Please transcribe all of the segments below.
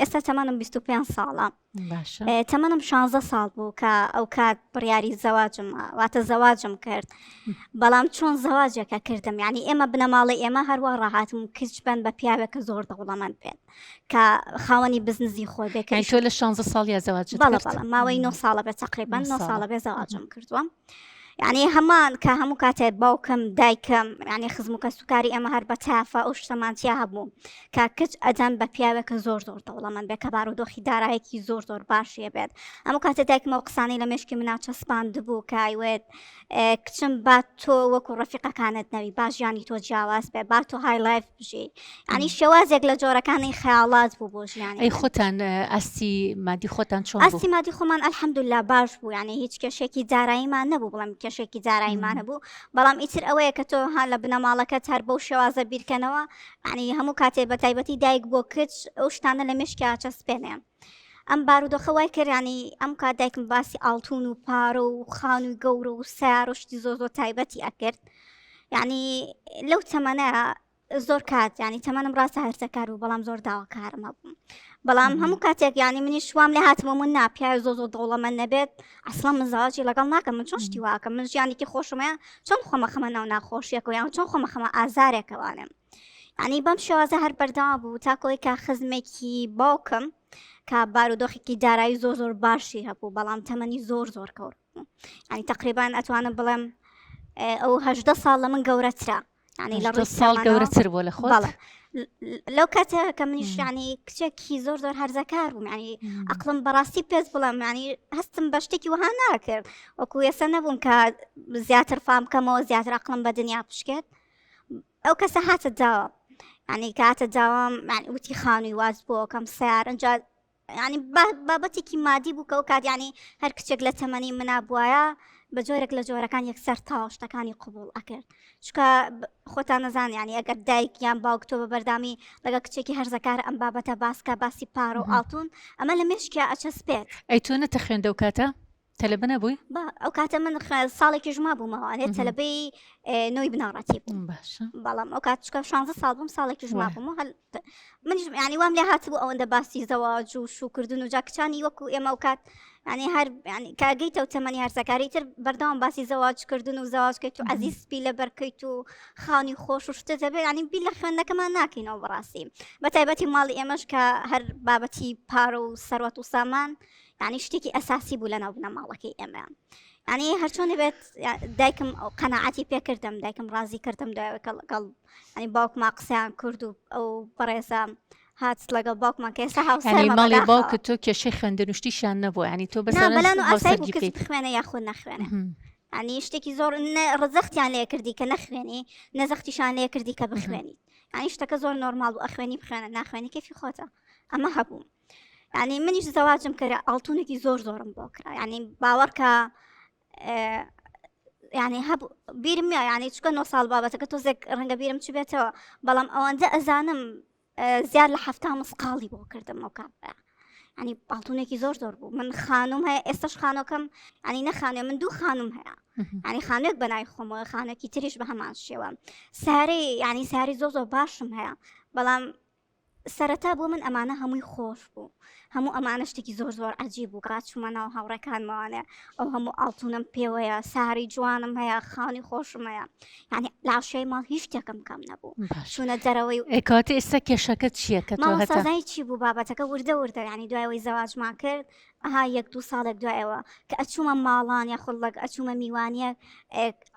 ئێستا تەمەنم 25 ساڵە. باشە. تەمەنم 16 ساڵ بوو کە ئەو کات بڕیاری زەواجم واتە زەواجم کرد بەڵام چۆن زەواجەکە کردم یعنی ئێمە بنەماڵی ئێمە هەروە ڕاهاتم کچ بن بە پیاوێکە زۆر دەوڵەمەند بێت کە خاوەنی بزنزی خۆی بێت تۆ لە 16 ساڵ یا زەواج بەڵێ بەڵێ ماوەی 9 ساڵە بێت تقریبا 9 ساڵە بێ زەواجم کردووە. یعنی هەمان کە هەموو کاتێ باوکم دایکم یعنی خزم و کەسوکاری ئێمە هەر بە تافە ئەو شتەمان تیا هەبوو کە کچ ئەدەن بە پیاوێکە زۆر زۆر دەوڵەمەند بێت کە بارودۆخی دارایەکی زۆر زۆر باشیە بێت هەموو کاتێ دایکم ئەو قسانەی لە مێشکی منا چەسپاندبوو کە ئەیوێت کچم با تۆ وەکو ڕەفیقەکانت نەوی با ژیانی تۆ جیاواز بێ با تۆ high life بژی ینی شێوازێک لە جۆرەکانی خەیاڵات بوو بۆ ژیانی ئەی خۆتان ئاستی مادی خۆتان چۆن ئاستی مادی خۆمان الحمدلله باش بوو یعنی هیچ کێشێکی داراییمان نەبوو بڵم کێشێکی داراییمان هەبوو بەڵام ئیتر ئەوەیە کە تۆ ها لە بنەماڵەکەت هەر بەو شێوازە بیرکەنەوە ینی هەموو کاتێ بە تایبەتی دایک بۆ کچ ئەو شتانە لە مێشکیا چەسپێنێ ئەم بارودۆخە وای کرد ینی ئەم کات دایکم باسی ئاڵتون و پارە و خانووی گەورە و سیار و شتی زۆر زۆر تایبەتی ئەکرد یعنی لەو تەمەنە زۆر کات ینی تەمەنم ڕاستە هەرزەکار بوو بەڵام زۆر داواکارم هەبوو بەڵام هەموو کاتێک ینی منی شوام لێ هاتمە من ناپیاوی زۆ زۆر دەوڵەمەند نەبێت ئەسڵا من زەواجی لەگەڵ ناکەم من چۆن شتی واکەم من ژیانێکی خۆشمەیە چۆن خۆمە خەمە ناو ناخۆشیەکەوە یان چۆن خۆمە خەمە ئازارێکەوانم ینی بەم شێوازە هەر بەردەوام بوو تاکۆی کە خزمێکی باوکم کە بارودۆخێکی دارایی زۆر زۆر باشی هەبوو بەڵام تەمەنی زۆر زۆر کەور بوو ینی تقریبان ئەتوانم بڵێم ئەو هەدە ساڵ لە من گەورەترە ینی لە ڕووی ساڵ گەورەتر بووە لە خۆت لەو کاتە کە منیش ینی کچێکی زۆر زۆر هەرزەکار بووم ینی ئەقلم بەڕاستی پێست بڵێم ینی هەستم بە شتێکی وەها ناکرد وەکو ئێستا نەبووم کە زیاتر فام کەمەوە زیاتر ئەقلم بە دنیا بشکێت ئەو کەسە هاتە داوام ینی کاتە داوام وتی خانووی واز بۆکەم سیار ئەجا ینی بابەتێکی مادی بوو کە ئەو کات ینی هەر کچێک لە تەمەنی منا بواە بە جۆرێک لە جۆرەکان یەکسەر تاو شتەکانی قوبول ئەکرد چکە خۆتان نەزان ینی ئەگەر دایک یان باوک تۆ بە بەردامی لەگە کچێکی هەرزەکار ئەم بابەتە باسکە باسی پارە و ئاڵتون ئەمە لە مێشکیا ئەچەسپێت. ئەی تۆ نەتەخوێندە و کاتە؟ تەلەبە نەبووی؟ با ئەو کاتە من ساڵێکیش مابوومەوە ئەنێ تەلەبەی نۆی بنەڕەتی بووم باشە بەڵام ئەو کات چکە 16 ساڵ بووم ساڵێکیش مابووم هەل منیش ینی وام لێ هاتبوو ئەوەندە باسی زەواج و شوکردن و جا کچانی وەکو ئێمە ئەو کات ینی هەر ینی کاگەیتە و تەمەنی هەرزەکاری تر بەردەوام باسی زەواج کردن و زەواجکەیت و عەزیز سپی لەبەرکەیت و خانی خۆش و شتە دەبێت ینی بیر لە خوێندنەکەمان ناکەینەوە بەڕاستی بە تایبەتی ماڵی ئێمەش کە هەر بابەتی پارە و سەروەت و سامان یعنی شتێکی ئەساسی بوو لەناو بنەماڵەکەی ئێمە یعنی هەرچۆنی بێت دایکم ئەو قەنەعەتی پێکردم دایکم ڕازی کردم دوایەکە لەگەڵ ینی باوکما قسەیان کرد و ئەو بەڕێزە هات لەگەڵ باوکمان کە ئێستا هاوسەرمە ماڵی باوکت تۆ کێشەی خوێندن و شتیشیان نەبوو ینی تۆ بەس بەلان و ئاسایی بوو کچ بخوێنە یاخود نەخوێنێ ینی شتێکی زۆر ڕزەختیان لێ کردی کە نەخوێنی نەزەختیشان لێ کردی کە بخوێنیت ینی شتەکە زۆر نۆرماڵ بوو ئەخوێنی بخوێنە ناخوێنی کەفی خۆتە ئەمە هەبوو ینی منیش زەواجم کرد ئاڵتونێکی زۆر زۆرم بۆ کرا ینی باوەڕکە ینی هەبوو بیرم نیە ینی چکە 9 ساڵ بابەتەکە تۆزێک ڕەنگە بیرم چ بێتەوە بەڵام ئەوەندە ئەزانم زیاد لە هەفتا مسقاڵی بۆ کردم ئەو کاتە ینی ئاڵتونێکی زۆر زۆر بوو من خانوم هەیە ئێستش خانۆکەم ینی نەخانێ من دوو خانم هەیە ینی خانوێک بەنای خۆمەوە خانێکی تریش بە هەمان شێوە سارەی ینی ساری زۆر زۆر باشم هەیە بەڵام سەرەتا بۆ من ئەمانە هەمووی خۆش بوو هەموو ئەمانە شتێکی زۆر زۆر عجیب بوو کات چوومە ناو هاوڕێکانمەوانێ ئەو هەموو ئاڵتونم پێوەیە ساری جوانم هەیە خانی خۆشم هەیە یعنی لاشەی ماڵ هیچ شتێکم کەم نەبوو چوونە دەرەوەی کاتە ئێستا کێشەکە چییە کە مامۆستازای چی بوو بابەتەکە وردە وردە ینی دوایەوەی زەواجمان کرد ئەها یەک دوو ساڵێک دوایەوە کە ئەچوومە ماڵان یاخود لەگ ئەچوومە میوانیەک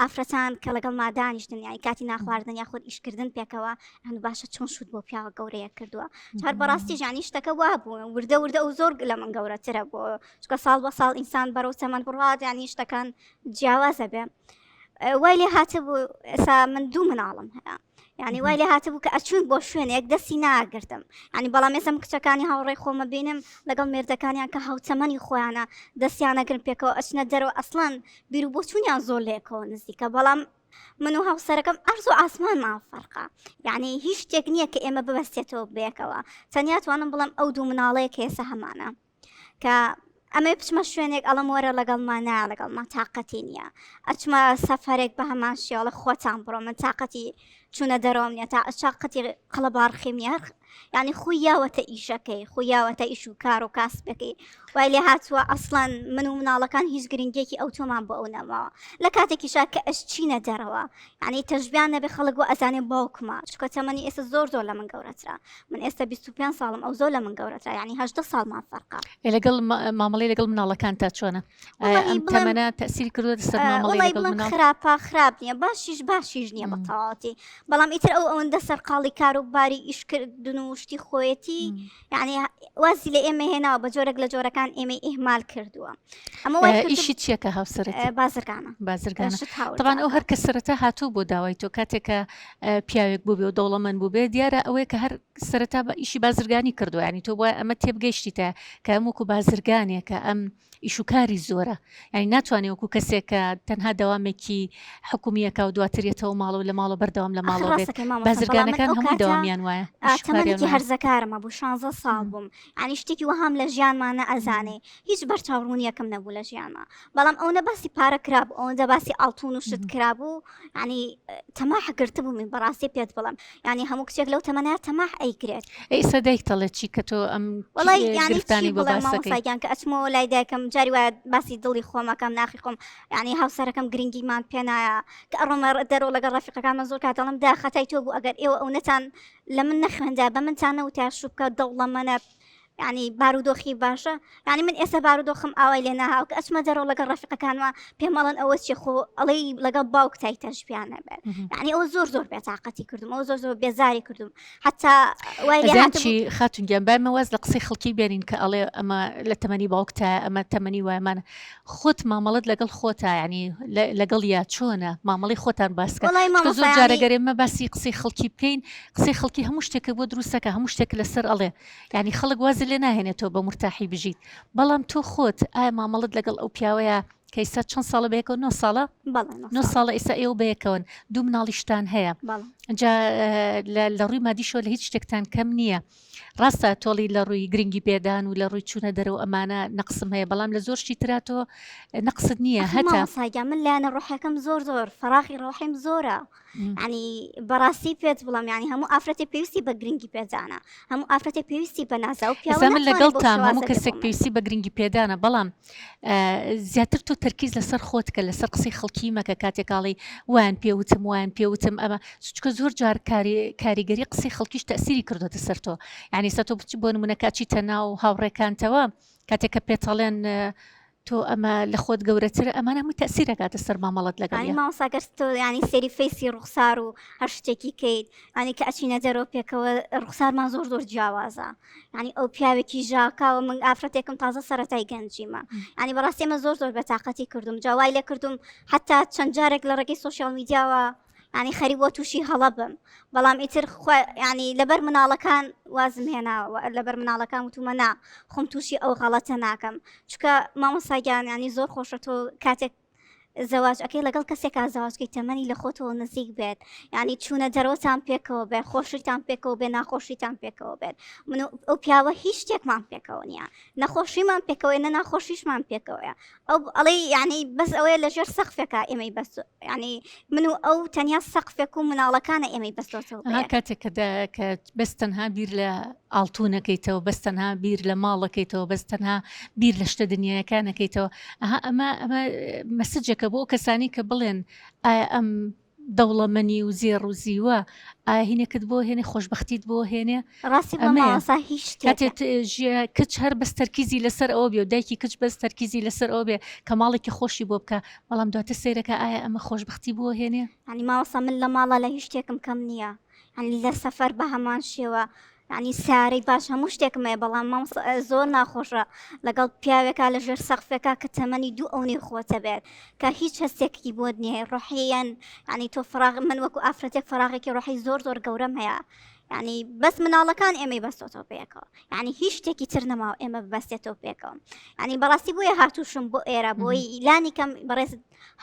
ئافرەتان کە لەگەڵ ما دانیشتن یانی کاتی ناخواردن یاخود ئیشکردن پێکەوە هەن باشە چۆن شوت بۆ پیاوە گەورەیە کردووە چار بەڕاستی ژانی شتەکە وا بوو وردە وردە ئەو زۆر لە من گەورەترە بۆ چکە ساڵ بە ساڵ ئینسان بەرەو تەمەن بڕات ینی شتەکان جیاوازە بێ وای لێ هاتبوو ئێسا من دوو مناڵم هەیە یعنی وای لێ هاتبوو کە ئەچوون بۆ شوێنێک دەستی ناگرتم ینی بەڵام ئێستا کچەکانی هاوڕێی خۆمە بینم لەگەڵ مێردەکانیان کە هاوتەمەنی خۆیانە دەستیانەگرن پێکەوە ئەچنە دەرەوە ئەسڵەن بیر و بۆچوونیان زۆر لەیەکەوە نزیکە بەڵام من و هاوسەرەکەم ئەرز و ئاسمانمان فەرقە یعنی هیچ شتێک نییە کە ئێمە ببەستێتەوە بەیەکەوە تەنیا توانم بڵێم ئەو دوو مناڵەیە کە ئێستا هەمانە کە ئەمەی بچمە شوێنێک ئەڵم وەرە لەگەڵمان نا لەگەڵمان تااقەتی نییە ئەچمە سەفەرێک بە هەمان شێوەڵە خۆتان بڕۆ من تااقەتی. چوونە دەرەوەم نیە تا چاقەتی قەڵەباڕخیم نیە هەر یعنی خوی یاوەتە ئیشەکەی خوی یاوەتە ئیش و کار و کاسبەکەی وای لێ هاتووە ئەسڵەن من و مناڵەکان هیچ گرنگێکی ئەو تۆمان بۆ ئەو نەماوە لە کاتێکیشا کە ئەش چینە دەرەوە یعنی تەشبیان نەبێ خەڵک وە ئەزانێ باوکمە چونکە تەمەنی ئێستا زۆر زۆر لە من گەورەترە من ئێستا 25 ساڵم ئەو زۆر لە من گەورەترە یعنی 18 ساڵمان فەرقە لەگەڵ مامەڵەی لەگەڵ مناڵەکان تا چۆنە ئەم تەمەنە تەسیری کردووە سەر مامەڵەی لەگەڵ مناڵ خراپە خراپ نییە باشیش باشیش نییە بە تەواوەتی بەڵام ئیتر ئەو ئەوەندە سەرقاڵی کار و باری ئیشکردن و شتی خۆیەتی یعنی وازی لە ئێمە هێناوە بە جۆرێک لە جۆرەکان ئێمەی ئیهمال کردووە ئەمە ئیشی چییە کە هاوسەرت بازرگانە بازرگانە تەبان ئەو هەر کە سەرەتا هاتوو بۆ داوای تۆ کاتێکە پیاوێک بوو بێ و دەوڵەمەند بوو بێ دیارە ئەوەیە کە هەر سەرەتا بە ئیشی بازرگانی کردووە ینی تۆ وایە ئەمە تێبگەیشتیتە کە ئەم وەکو بازرگانێکە ئەم ئیش و کاری زۆرە یعنی ناتوانێت وەکو کەسێک کە تەنها دەوامێکی حکومیەکە و دواتر یەتەوە ماڵەوە لە ماڵە بەردەوام لە ماڵەوە بێت بازرگانەکان هەموو دەوامیان وایە تەمەنێکی هەرزەکارمە بوو 16 ساڵ بووم ینی شتێکی وەهام لە ژیانمان نەئەزانێ هیچ بەرچاو ڕوونیەکەم نەبوو لە ژیانما بەڵام ئەوەنە باسی پارە کرابوو ئەوەندە باسی ئاڵتون و شت کرابوو ینی تەماح گرتبوو من بەڕاستی پێت بڵم ینی هەموو کچێک لەو تەمەنە تەماح ئەیگرێت ئێستا دایک تەڵێ چی کە تۆ ئەم وڵی گرفتانی بۆ باسەکەی کە ئەچمەوە لای دایکم جاری وایە باسی دڵی خۆمەکەم ناخی خۆم ینی هاوسەرەکەم گرنگیمان پێنایە کە ئەڕۆمە دەرەوە لەگەڵ ڕەفیقەکانمە زۆر کات دەڵم دا خەتای تۆ بوو ئەگەر ئێوە ئەو نەتان لە من نەخوێندا بە منتان نەوتا شوو بکە دەوڵەمەنە یعنی بارودۆخی باشە یعنی من ئێستا بارودۆخم ئاوای لێ ناهاو کە ئەچمە دەرەوە لەگەڵ ڕەفیقەکانما پێمەڵن ئەوە چی خۆ ئەڵێی لەگەڵ باوک تای تەشبیان نەبێت یعنی ئەوە زۆر زۆر بێتاقەتی کردم ئەوە زۆر زۆر بێزاری کردم حتا وای لێ هاتبوو چی خاتون گیان با ئێمە واز لە قسەی خەڵکی بێنین کە ئەڵێ ئەمە لە تەمەنی باوکتە ئەمە تەمەنی وایمانە خۆت مامەڵەت لەگەڵ خۆتا یعنی لەگەڵ یا چۆنە مامەڵی خۆتان باسکە وەڵای چونکە زۆر مامۆستا جارە یعنی گەر ئێمە باسی قسەی خەڵکی بکەین قسەی خەڵکی هەموو شتێکت بۆ دروستەکە هەموو شتێک لەسەر ئەڵێ یعنی خەڵک وازت لێ ناهێنێت تۆ بە مورتاحی بژیت بەڵام تۆ خۆت ئایا مامەڵەت لەگەڵ ئەو پیاوەیە کە ئیستا چەند ساڵە بەیەکەوە نۆ ساڵە بەڵێ نۆ نۆ ساڵە ساڵە ئیستا ئێوە بەیەکەوەن دوو مناڵیشتان هەیە بەڵێ جا لە لە ڕووی مادیشەوە لە هیچ شتێکتان کەم نییە ڕاستە تۆڵی لە ڕووی گرنگی پێدان و لە ڕووی چوونە دەرەوە ئەمانە نەقسم هەیە بەڵام لە زۆر شتی ترا تۆ نەقست نییە ئەخر هەتا مامۆستا گیان من لایەنە ڕۆحیەکەم زۆر زۆر فەراغی ڕۆحیم زۆرە ینی بەڕاستی پێت بڵام ینی هەموو ئافرەتێک پێویستی بە گرنگی پێدانە هەموو ئافرەتێک پێویستی بە نازە و پیاوە من لەگەڵ تام هەموو کەسێک پێویستی بە گرنگی پێدانە بەڵام زیاتر تۆ تەرکیز لەسەر خۆت کە لەسەر قسەی خەڵکی مەکە کاتێکاڵی وان پێوتم وان پێوتم ئەمە چکە زۆر جار کاریگەری قسەی خەڵکیش تەسیری کردوتە سەر تۆ یعنی سە تۆ بچ بۆ نمونە کاچیتە ناو هاوڕێکانتەوە کاتێک کە پێتەڵێن تۆ ئەمە لە خۆت گەورەترە ئەمانە هەمووی تەئسیر ئەکاتە سەر مامەڵەت یانی لەگەڵیا. مامۆستا گەر تۆ یانی سەیری فەیسی ڕوخسار و هەر شتێکی کەیت یانی کە ئەچینە دەرەوە پێکەوە ڕوخسارمان زۆر زۆر جیاوازە یانی ئەو پیاوێکی ژاکاوە من ئافرەتێکم تازە سەرەتای گەنجیمە یانی بەڕاستی ئەمە زۆر زۆر بەتاقەتی کردم جا وای لێ کردم حتا چەند جارێک لە ڕێگەی social media وە ینی خەریک بۆ تووشی هەڵە بم بەڵام ئیتر ینی لەبەر مناڵەکان وازم هێناوە لەبەر مناڵەکان وتومە نا خۆم تووشی ئەو غەڵەتە ناکەم چونکە مامۆساگیان ینی زۆر خۆشە تۆ کاتێک زەواج ئەەکەی لەگەڵ کەسێکا زەواجکەی تەمەنی لە خۆتەوە نزیک بێت ینی چوونە دەرەوەتان پێکەوە بێ خۆشیتان پێکەوە بێ ناخۆشیتان پێکەوە بێت من ئەو پیاوە هیچ شتێکمان پێکەوە نییە نەخۆشیمان پێکەوەی نە ناخۆشیشمان پێکەوەیە ئەو ئەڵێ یعنی بەس ئەوەیە لەژێر سەقفێکا ئێمەی بەس ینی من و ئەو تەنیا سەقفێک و مناڵەکانە ئێمەی بەستۆتەوە ئەها کاتێک کە دا- کە بەس تەنها بیر لە ئاڵتونەکەیتەوە بەس تەنها بیر لە ماڵەکەیتەوە بەس تەنها بیر لە شتە دنیایەکانەکەیتەوە ئەها ئەمە ئەمە مەسجێکە بۆ ئەو کەسانی کە بڵێن ئایا ئەم دەوڵەمەنی و زێڕ و زیوە ئایا هینێکت بۆ هێنێ خۆشبەختیت بۆ هێنێ ڕاستی بڵێم ئەمەیە مامۆستا هیچ شتێک کاتێ ژیە کچ هەر بەس تەرکیزی لەسەر ئەوە بێ و دایکی کچ بەس تەرکیزی لەسەر ئەوە بێ کە ماڵێکی خۆشی بۆ بکا بەڵام دواتر سەیرەکە ئایا ئەمە خۆشبەختی بۆ هێنێ؟ یانی مامۆستا من لە ماڵا لە هیچ شتێکم کەم نییە یانی لە سەفەر بە هەمان شێوە یانی سارەی باش هەموو شتێکم هەیە بەڵام مامۆستا زۆر ناخۆشە لەگەڵ پیاوێکا لە ژێر سەقفێکا کە تەمەنی دوو ئەونەی خۆتە بێت کە هیچ هەستێکی بۆت نییە ڕۆحیەن یانی تۆ فراغ من وەکو ئافرەتێک فراغێکی ڕۆحی زۆر زۆر گەورەم هەیە یعنی بەس مناڵەکان ئێمەی بەستۆتەوە پێکەوە یعنی هیچ شتێکی تر نەماوە ئێمە ببەستێتەوە پێکەوە یعنی بەڕاستی بۆیە هاتوشم بۆ ئێرە بۆی لانی کەم بەڕێز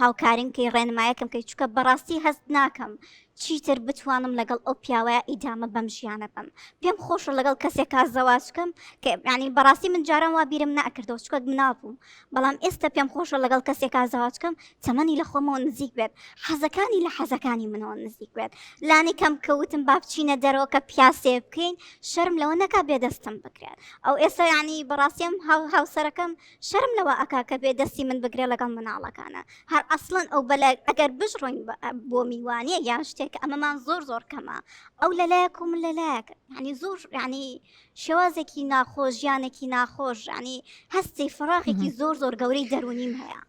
هاوکاریم کەی ڕێنمایەکەم کەی چکە بەڕاستی هەست ناکەم. چیتر بتوانم لەگەڵ ئەو پیاوەیە ئیدامە بەم ژیانە بەم. پێم خۆشە لەگەڵ کەسێکا زەواج کەم کە یعنی بەڕاستی من جاران وا بیرم نەئەکردەوە چونکە مناڵ بووم بەڵام ئێستا پێم خۆشە لەگەڵ کەسێکا زەواج کەم تەمەنی لە خۆمەوە نزیک بێت حەزەکانی لە حەزەکانی منەوە نزیک بێت لانی کەم کە وتم با بچینە دەرەوە کە پیاسێ بکەین شەرم لەوە نەکا بێدەستم بکرێت ئەو ئێستا یعنی بەڕاستیم هاو هاوسەرەکەم شەرم لەوە ئەکا کە بێ دەستی من بگرێ لەگەڵ مناڵەکانە هەر ئەسڵەن ئەو بەلای ئەگەر بشڕۆین بۆ میوانیە یان شتێک ئەمەمان زۆر زۆر کەمە ئەو لەلایەک و من لەلایەک ینی زۆر ینی شێوازێکی ناخۆش ژیانێکی ناخۆش ینی هەستی فراغێکی زۆر زۆر گەورەی دەرونیم هەیە.